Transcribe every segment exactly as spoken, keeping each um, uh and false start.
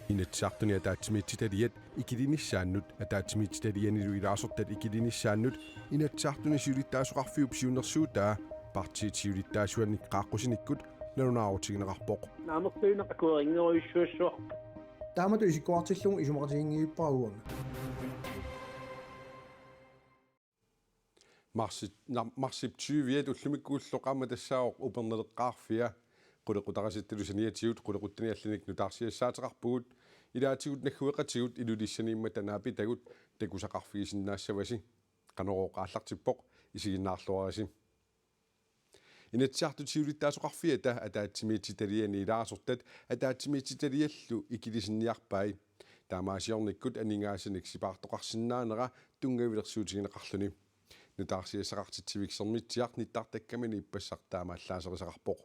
Inatsisartuni ataatsimiititaliat ikilinissaannut, ataatsimiititalianilu ilaasortat ikilinissaannut, Inatsisartuni siulittaasoqarfiup siunnersuutaa, partiit siulittaasuannik qaaqqusinikkut nalunaarutigineqarpoq. Naamertuineq akuerinngerujussuassuarpoq. Taamatut isikkoqartillugu isumaqatiginngivippara uanga. Marsip, na-, marsip tyve-at ullumikkullu qaammat tassaavoq Upernaleqqaarfia. Qulequtarisattalu saniatigut qulequttani allanik nutaarsiassaateqarpugut, ilaatigut naggueqatigut Ilulissaniimmata naapitagut takusaqarfigisinnaassavasi. Qanorooq aallartippoq, isiginnaarluarisi. Inatsisartut siulittaasoqarfiata ataatsimiititaliani ilaasortat ataatsimiititaliallu ikilisinniarpai. Taamaasiornikkut aningaasanik sipaartoqarsinnaanera tunngavilersuutigineqarluni. Nutaarsiassaqartitsivik Sermitsiaq nittartakkamini ippassaq taama allaaserisaqarpoq.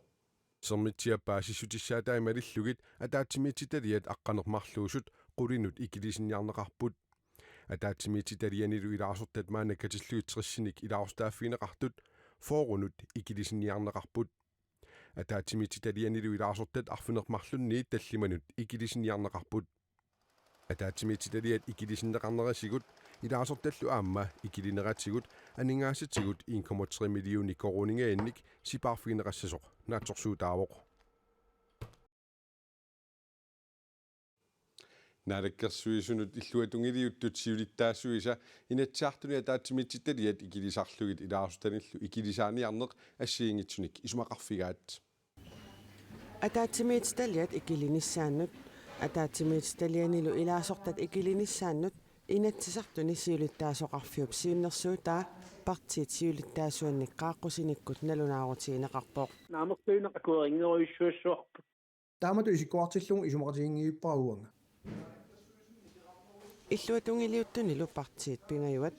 Sermitsiap paasissutissaataat malillugit ataatsimiititaliat aqqaneq-marluusut qulinut ikilisinniarneqarput. Ataatsimiititalianilu ilaasortat maanna katillugit tressinik ilaasortaaffigineqartut fyrrenut ikilisinniarneqarput. Ataatsimiititalianilu ilaasortat arfineq-marlunniit tallimanut ikilisinniarneqarput. Ataatsimiititaliat ikilisinneqarnerisigut ilaasortallu aamma ikilinerisigut aningaasatigut en komma tre millioner koruuningajannik sipaarfigineqassasoq naatsorsuutaavoq. Naalakkersuisunut illuatungiliuttut siulittaasuisa Inatsisartuni ataatsimiititaliat ikilisarlugit ilaasortanillu ikilisaaniarneq assigiinngitsunik isumaqarfigaat. Ataatsimiititaliat ikilinissaannut, ataatsimiititalianilu ilaasortat ikilinissaannut, Inatsisartuni siulittaasoqarfiup siunnersuutaa partiit siulittaasuannik qaaqqusinikkut nalunaarutigineqarpoq. Naamertuineq akuerinngerujussuassuarpoq. Taamatut isikkoqartillugu isumaqatiginngivippara uanga. Illuatungiliuttunilu partiit pingajuat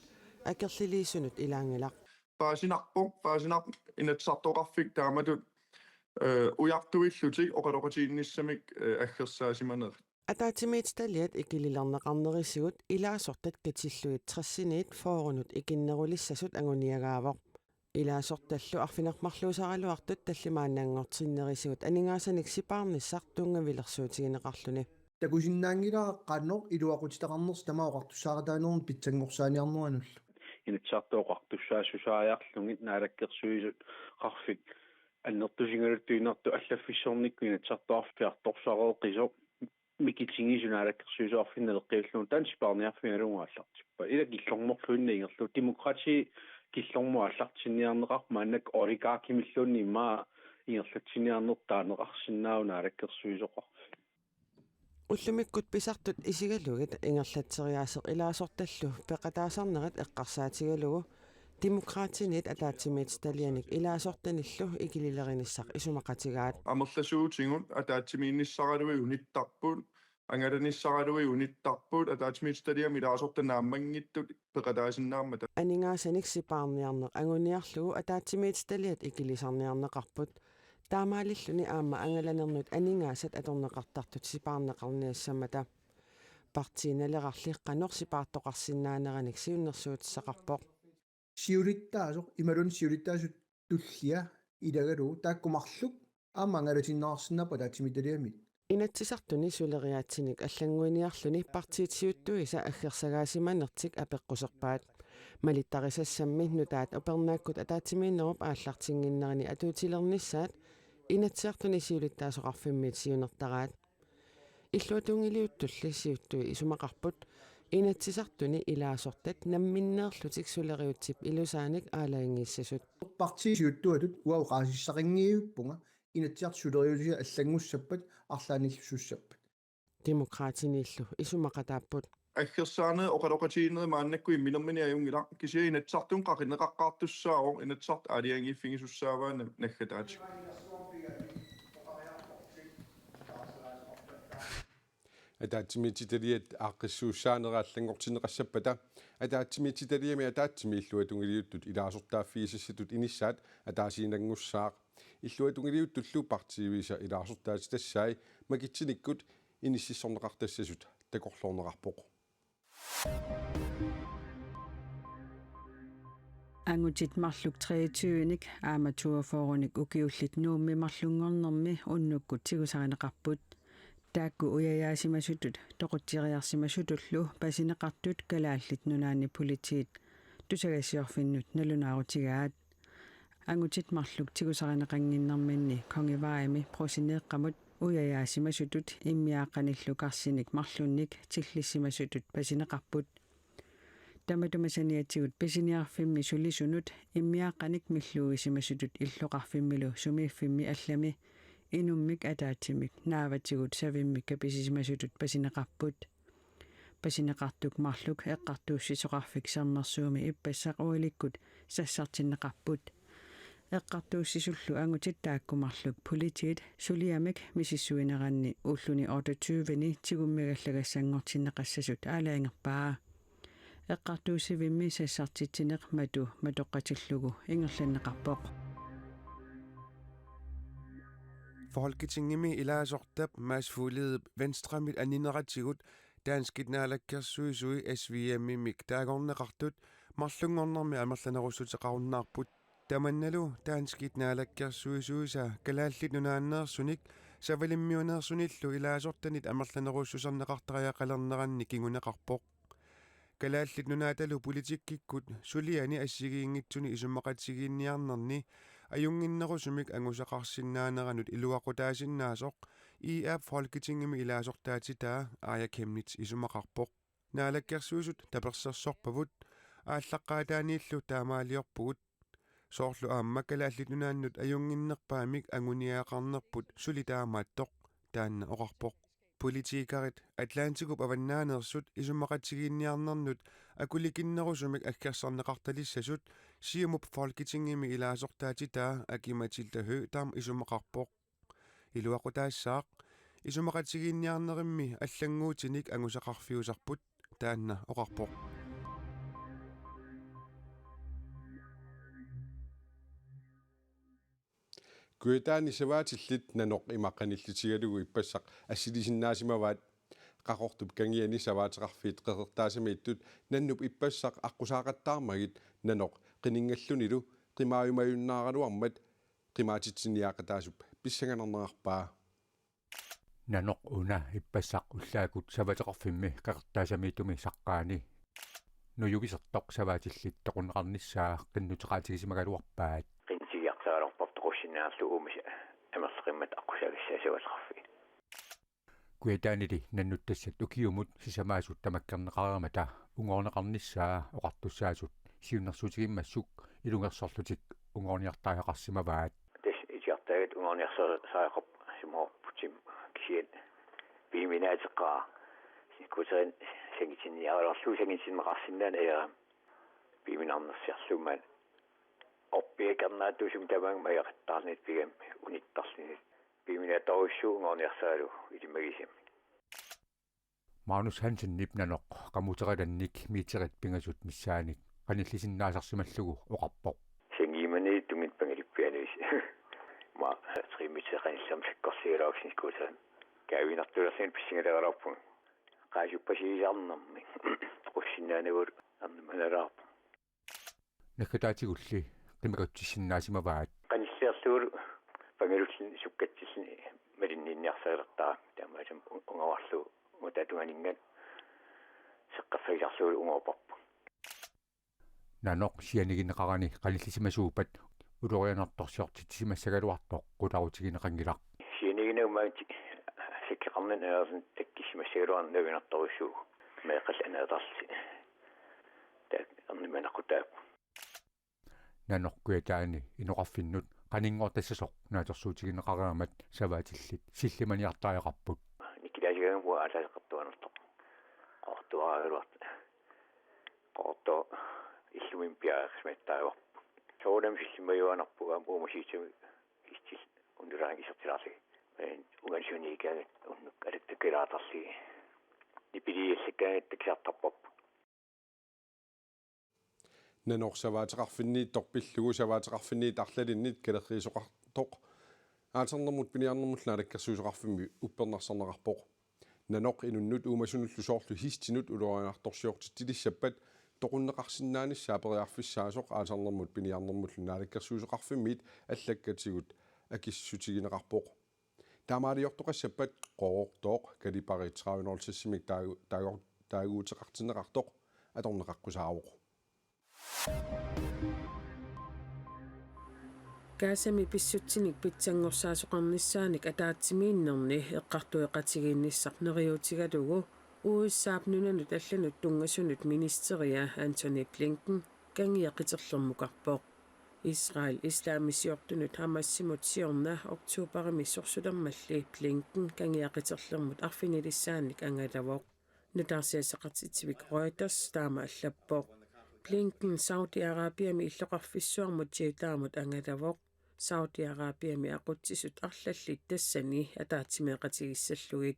akerliliisunut ilaanngilaq. Paasinarpoq, paasinarpoq Inatsisartoqarfik taamatut, eh, ujartuillutik oqaloqatigiinnissamik, eh, aggersaasimanerat. Ataatsimiititaliat ikililerneqarnerisigut ilaasortat katillugit tressiniit fyrrenut ikinnerulissasut anguniagaavoq. Ilaasortallu arfineq-marluusaraluartut tallimaannanngortinnerisigut aningaasanik sipaarnissaq tunngavilersuutigineqarluni. Takusinnaanngilara qanoq iluaqutitaqarnersoq tamaat oqartussaaqataanermut pitsanngorsaaniarneranullu. Inatsisartut oqartussaassusaariarlugit naalakkersuisut qaqfik annertusigaluttuinnartut allaffissornikkut Inatsisartoqarfiartorsareeqisoq mikitigisut naalakkersuisoqarfinnut naleqqiullugu taanna sipaarniarfigalugu aallartippaat. Ila killormorluinnaq ingerlavugut, demokrati killormut aallartinniarneqarpoq, maannakkut oligarkimilluunniit immaqa ingerlatsiniarneq taaneqarsinnaavoq naalakkersuisoqarfik. Ullumikkut pisartut isigalugit ingerlatseriaaseq ilaasortallu peqataasarnerit eqqarsaatigalugu Demokraatiniit ataatsimiititalianik ilaasortanillu ikililernissaa isumaqatigaat. Amerlasuutigut ataatsimiinnissaraluit unittarput, angalanissaraluit unittarput, ataatsimiititaliami ilaasortat naammanngitsut peqataasinnaarmata. Aningaasanik sipaarniarneq anguniarlugu ataatsimiititaliat ikilisarniarneqarput. Taamaalilluni aamma angalanernut aningaasat atorneqartartut sipaarneqarniassammata. Partii Nalerarli qanoq sipaartoqarsinnaaneranik siunnersuutissaqarpoq. Siulittaasoq imaluunniit siulittaasup tullia ilagalugu taakku marluk aamma angalatinneqarsinnaapput ataatsimiititaliami. Inatsisartuni suleriaatsinik allannguiniarluni partiit siuttuisa aggersagaasimanertik apeqquserpaat. Malittarisassammi nutaat upernaakkut ataatsimiinnerup aallartinnginnerani atuutilernissaat Inatsisartuni siulittaasoqarfimmiit siunertaraat. Illuatungiliuttulli siuttui isumaqarput Inatsisartuni ilaasortat namminneerlutik suleriaatsip ilusaanik aalajangiissasut. Partiit siuttuatut uagut oqaasissaqinngiivippunga Inatsisartut suleriaatsip allanngussappata arlaannillusussappat. Demokraatiniillu isumaqataapput. Aggersaanerit oqaloqatigiinnerit maannakkut imminermini ajunngilaq, kisianni Inatsisartuni qaqineqaqqaartussaavoq, Inatsisartut aalajangiiffigisussaavaat na-, naggataatigut. Ataatsimiititaliat aaqqissuussaanera allanngortinneqassappata ataatsimiititaliami ataatsimik illuatungiliuttut ilaasortaaffigisassatut inissaat ataasiinnanngussaaq. Illuatungiliuttullu partiivisa ilaasortaatitassai makitsinikkut inississorneqartassasut takorloorneqarpoq. Angutit marluk treogtyvenik aamma toogfyrrenik ukiullit Nuummi marlunngornermi unnukkut tigusarineqarput. Taakku ujajaasimasutut toqutseriarsimasutullu pasineqartut Kalaallit Nunaanni Politiit tusagassiorfinnut nalunaarutigaat. Angutit marluk tigusarineqannginnerminni Kongevejimi Brugseneeqqamut ujajaasimasutut immiaaqqanillu karsinik marlunnik tillissimasutut pasineqarput. Tamatuma saniatigut pisiniarfimmi sulisunut immiaaqqanik milluugisimasutut illoqarfimmilu sumiiffimmi allami inummik ataatsimik naavatigut savimmik kapisisimasutut pasineqarput. Pasineqartut marluk eqqartuussisoqarfik Sermersuumi ippassaq ualikkut sassartinneqarput. Eqqartuussisullu angutit taakku marluk politiit suliamik misissuineranni ulluni otteogtyve-ni tigummigallagassanngortinneqassasut aalajangerpaa. Eqqartuussivimmi sassartitsineq matu matoqqatillugu ingerlanneqarpoq. Folketingimi ilaasortap Mads Fuglede Venstremit anineratigut danskit naalakkersuisui S V M-imik taagorneqartut marlunngornermi amerlanerussuteqarunnaarput. Tamannalu danskit naalakkersuisuisa Kalaallit Nunaanneersunik Savalimmiuneersunillu ilaasortanit amerlanerussuserneqartariaqalerneranni kinguneqarpoq. Kalaallit Nunaatalu politikkikkut suliani assigiinngitsuni isumaqatigiinniarnerni ajunnginnerusumik angusaqarsinnaaneranut iluaqutaasinnaasoq I A F Folketingimi ilaasortaatitaa Aaja Chemnitz isumaqarpoq. Naalakkersuisut tapersersorpavut, aallaqqaataaniillu taamaaliorpugut. Soorlu aamma Kalaallit Nunaannut ajunnginnerpaamik anguniagaqarnerput suli taamaattoq, taanna oqarpoq. Politikerit Atlantikup avannaaneersut isumaqatigiinniarnernut akulikinnerusumik aggersarneqartalissasut Siumup Folketingimi ilaasortaatitaa Aki-Matilda Høegh-Dam isumaqarpoq. Iluaqutaassaaq, isumaqatigiinniarnerimmi allannguutinik angusaqarfiusarput, taanna oqarpoq. Kujataani savaatillit nanoq ima qanillitigalugu ippassaq assilisinnaasimavaat. Qaqortup kangiani savaateqarfiit qeqertaasamiittut nannup ippassaq aqqusaaqattaarmagit nanoq qiningallunilu qimaajumajunnaaraluarmat qimaatitsiniaaqataasup pissanganarnerarpaa. Nanoq una ippassaq ullaakkut savaateqarfimmi qeqertaasamiittumi saqqaani nujugisertoq savaatillit toqunneqarnissaa qinnuteqaatigisimagaluarpaat. Qinnuteqaatigisimagaluarpaat toqussinnaallu uumasut amerlaqimmata aqqusaagassat savaateqarfiit. Kujataanili nannuttassat ukiumut sisamaasut tamakkerneqareermata ungoorneqarnissaa oqartussaasut siunnersuutigimmassuk ilungersorlutik ungoorniartariaqarsimavaat. Tassa itigartaagat ungoorniartariaqarsimavoq, kisianni piiminaateqaaq. Skuuterinik sangitinniaraluarlugu sangitinneqarsinnaaneq ajorami. Piiminarnersiarlugu maani orpiakernaattuusumik tamaanga majoqattaarnit pigami unittarluni. Piiminaatorujussuuvoq ungoorniartaralugu ilimagisami. Magnus Hansenip nanoq qamuuterilannik meterit pingasut missaannik qanillisinnaasarsimallugu oqarpoq. Sangiimani tungit pangalippianis. Ma trimit qanillermat sakkorliilaarsin skuuterinik. Kaavinartulerluni pissingaleraluarpunga. Qaasuppasiisarnermi. Toqussinnaanagu ernumanalaarpoq. Naggataatigulli qimakatsussinnaasimavaat. Qanilliarlugulu pangalulluni sukkatsilluni malinniarsalertaa taamaasilluni ungaarlugu mutatunganinngat seqqersagisarlugulu ungoorparput. Nanoq sianigineqarani qanillisimasuuppat ulorianartorsiortitsisimassagaluartoq qularutigineqanngilaq. Sianigineq maanna sakkeqarnani aneerluni takkisimassagaluarluni navianartorujussuuvoq meeqqallu aneertarlutik. Taava ernumanaqutaavoq. Nanoq Kujataani inoqarfinnut qaninngortassasoq naatsorsuutigineqareermat savaatillit sillimaniartariaqarput. Nikilaasigaanguaq aalaasaqartuanertoq. Qoortuaraagaluartoq. Qoortoq illumimik piareersimattaajuarpoq. Soorunami sillimajuaannarpoq aamma uumasiitami istil unulaangi isertilaarlugit. Unganisuniikaangat unnuk alaktakkilaartarlugit. Nipiliallakkaangat takkisartarparput. Nanoq savaateqarfinniittoq pillugu savaateqarfinniit arlalinnit kalerriisoqartoq aatsaarnermut piniarnermullu naalakkersuisoqarfimmi uppernarsarneqarpoq. Nanoq inunnut uumasunullu soorlu hestinut ulorianartorsiortitsilissappat toqunneqarsinnaanissaa periarfissaasoq aatsaarnermut piniarnermullu naalakkersuisoqarfimmiit allakkatigut akissutigineqarpoq. Taamaaliortoqassappat Qooq Qooq kalipari tredive nul seks-imik taagu-, taagu-, taaguuteqartinneqartoq atorneqaqqusaavoq. Gazami pissutsinik pitsanngorsaasoqarnissaanik ataatsimiinnerni eqqartueqatigiinnissaq neriuutigalugu U S A-p nunanut allanut tunngasunut ministeria Antony Blinken kangia qiterlermukarpoq. Israel islamisiortunut Hamasimut siorna oktobarimi sorsulermalli Blinken kangia qiterlermut arfinilissaannik angalavoq. Nutaarsiassaqartitsivik Reuters taama allappoq. Blinken Saudi Arabiami illoqarfissuarmut Jeddah-mut angalavoq. Saudi Arabiami aqutsisut arlallit tassani ataatsimeeqatigissallugit.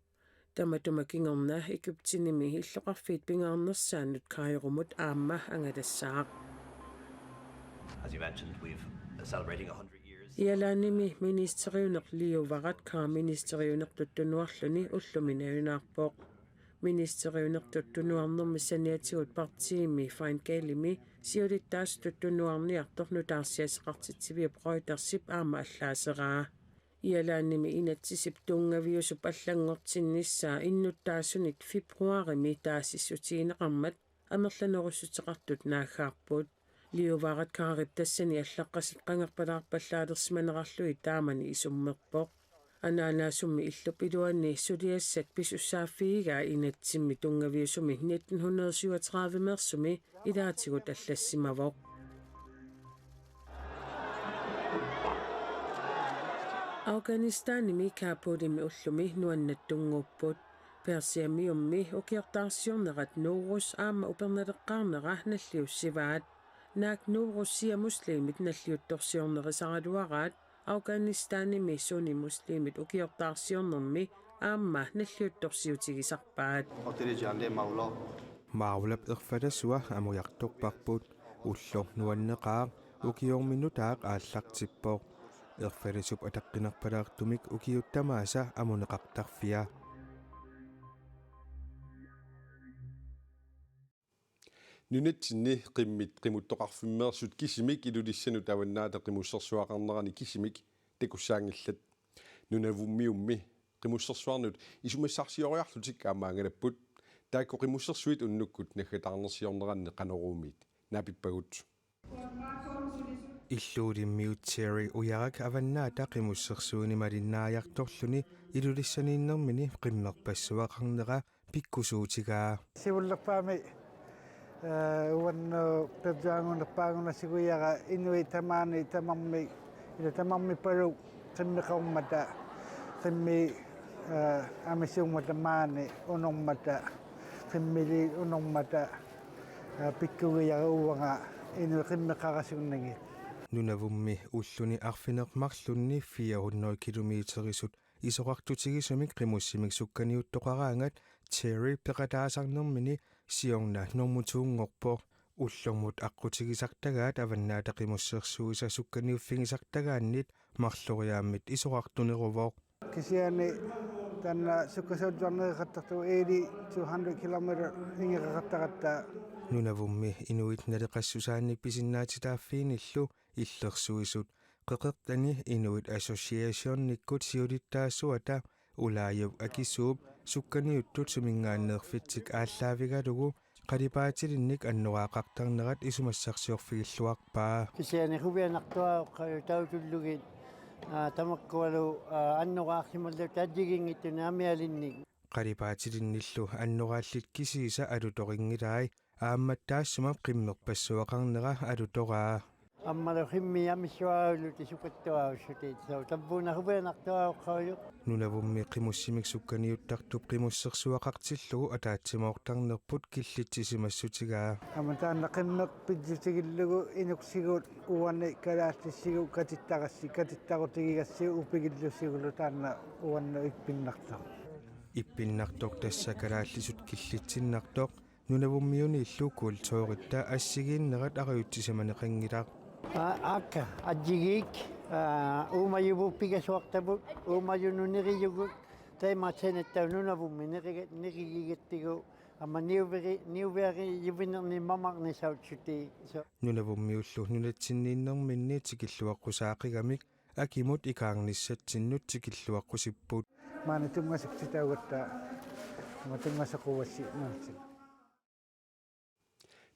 Tamatuma kingorna Egyptenimi illoqarfiit pingaarnersaannut Kairomut aamma angalassaaq. As you mentioned, we've celebrating a hundred years. Irlandimi ministeriuneq Leo Varadkar ministeriunertut tunuarluni ullumi nalunaarpoq. Ministeriunertut tunuarnermi saniatigut partiimi Fine Gaelimi siulittaasutut tunuarniartoq nutaarsiassaqartitsiviup Reutersip aamma allaaseraa. Irlandimi inatsisip tunngaviusup allanngortinnissaa innuttaasunit februarimi taasissutigineqarmat amerlanerussuteqartut naaggaarput. Leo Varadkarip tassani allaqqasut qangarpalaarpallaalersimanerarlugit taamani isummerpoq. Anaanaasummi illup iluani suliassat pisussaaffigigaa inatsimmi tunngaviusumi nitten hundrede syvogtredive-meersumi ilaatigut allassimavoq. Afghanistanimi Kabulimi ullumi nuannat tunnguupput. Persiamiummi ukiortaarsiornerat Nowruz aamma upernaleqqaarnera nalliussivaat. Naak Nowruz shia muslimit nalliuttorsiornerisaraluaraat Afghanistanimi sunni muslimit ukiortaarsiornermi aamma nalliuttorsiutigisarpaat. Waqtilu jaande maulo. Maavlap erfalasua amujartorparput, ulloq nuanneqaaq, ukiormi nutaaq aallartippoq. Erfalasup ataqqinarpalaartumik ukiut tamaasa amuneqartarfia. Nunatsinni qimmit qimuttoqarfimmeersut kisimik Ilulissanut Avannaata Qimussersuaqarnerani kisimik takussaanngillat. Nunavummiummi qimussersuarnut isumassarsioriarlutik aamma angalapput. Taakku qimussersuit unnukkut naggataarnersiorneranni Qanoruumiit naapippagut. Illuulimmiut Terry Ujarak Avannaata Qimussersuini malinnaajartorluni Ilulissaniinnermini qimmerpassuaqarnera pikkusuutigaa. Siullerpaami, eh, uannut perjaangunerpaangunasiguiara inuit tamaani tamarmik, ila tamarmik paluk qimmeqarmata, qimmit, eh, amisuummata maani unormata, qimmiliit unormata, eh, pikkugiara uanga inuit qimmeqarasunnagit. Nunavummi ulluni arfineq-marlunni fire hundrede kilometerisut isorartutigisumik qimussimik sukkaniuttoqaraangat Terry peqataasarnermini siorna normu to-nngorpoq. Ullormut aqqutigisartagaat Avannaata Qimussersuisa sukkaniuffigisartagaannit marloriaammit isorartuneruvoq. Kisianni taanna sukkasuutsuarneqartartoq eli two hundred kilometer ingeqaqartaratta. Nunavummi inuit naleqassusaannik pisinnaatitaaffiinillu illersuisut Qeqertani Inuit Associationikkut siulittaasuata Ulaajup Akisuup sukkaniuttut suminngaanneerfitsik aallaavigalugu qalipaatilinnik annoraaqartarnerat isumassarsiorfigilluarpaa. Kisianni quianartuaqqalu tautullugit, aa, tamakkualu, aa, annoraarsimallutik ajjiginngitsunik amialinnik. Qalipaatilinnillu annoraallit kisiisa alutorinngilai aammattaaq taassuma qimmerpassuaqarnera alutoraa. Aammalu qimmit amissuaarullutik sukattuaarussutit. So, tavuuna quianartuaqqalu. Nunavummi qimussimik sukkaniuttartup qimussersuaqartillugu ataatsimoortarnerput killitsisimassutigaa. Aamma taanna qimmeq pissutigalugu inuksigut uani kalaallissigut katittarassi, katittarutigigaassiuk upigillusigulu taanna uannut ippinnartoq. Ippinnartoq tassa kalaallisut killitsinnartoq. Nunavummiuniillu kulturitta assigiinnerat arajutsisimaneqanngilaq. Aa, aakka, ajjigiik, aa, uumajuvugut pigasuartavut, uumajunut nerijugut, taimaatsinatta Nunavummi neriga-, nerigigattigu, aamma niuveri-, niuerijuvinernik mamarnissaatsutigit. So. Nunavummiullu nunatsinniinnerminni tikilluaqqusaaqigamik akimut ikaarnissatsinnut tikilluaqqusipput. Maani tunngasut titaugatta, ma tunngasoquvassi maanatsin.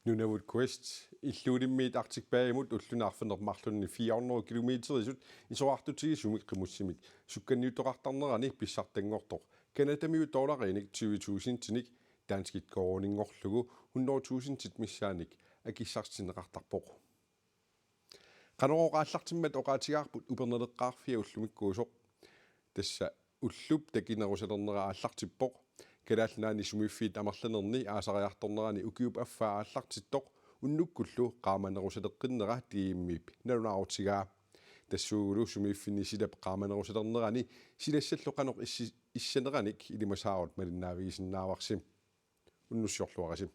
Nunavut Quest illuulimmiit Arctic Bayimut ulluni arfineq-marlunni fire hundrede kilometerisut isorartutigisumik qimussimik sukkanniuttoqartarnerani pissartanngortoq canadamiut dollarinik tyve tusindinik danskit koruuninngorlugu hundrede tusindit missaannik akissarsitinneqartarpoq. Qanorooq aallartimmat oqaatigaarput upernaleqqaarfia ullumikkuusoq. Tassa ullup takinerusalernera aallartippoq. Kalaallit Nunaanni sumiiffiit amerlanerni aasariartornerani ukiup affaa aallartittoq unnukkullu qaamanerusaleqqinnera D M-ip nalunaarutigaa. Tassuugulu sumiiffinni silap qaamanerusalernerani silassallu qanoq issi-, issaneranik ilimasaarut malinnaavigisinnaavarsi. Unnussiorluarisi.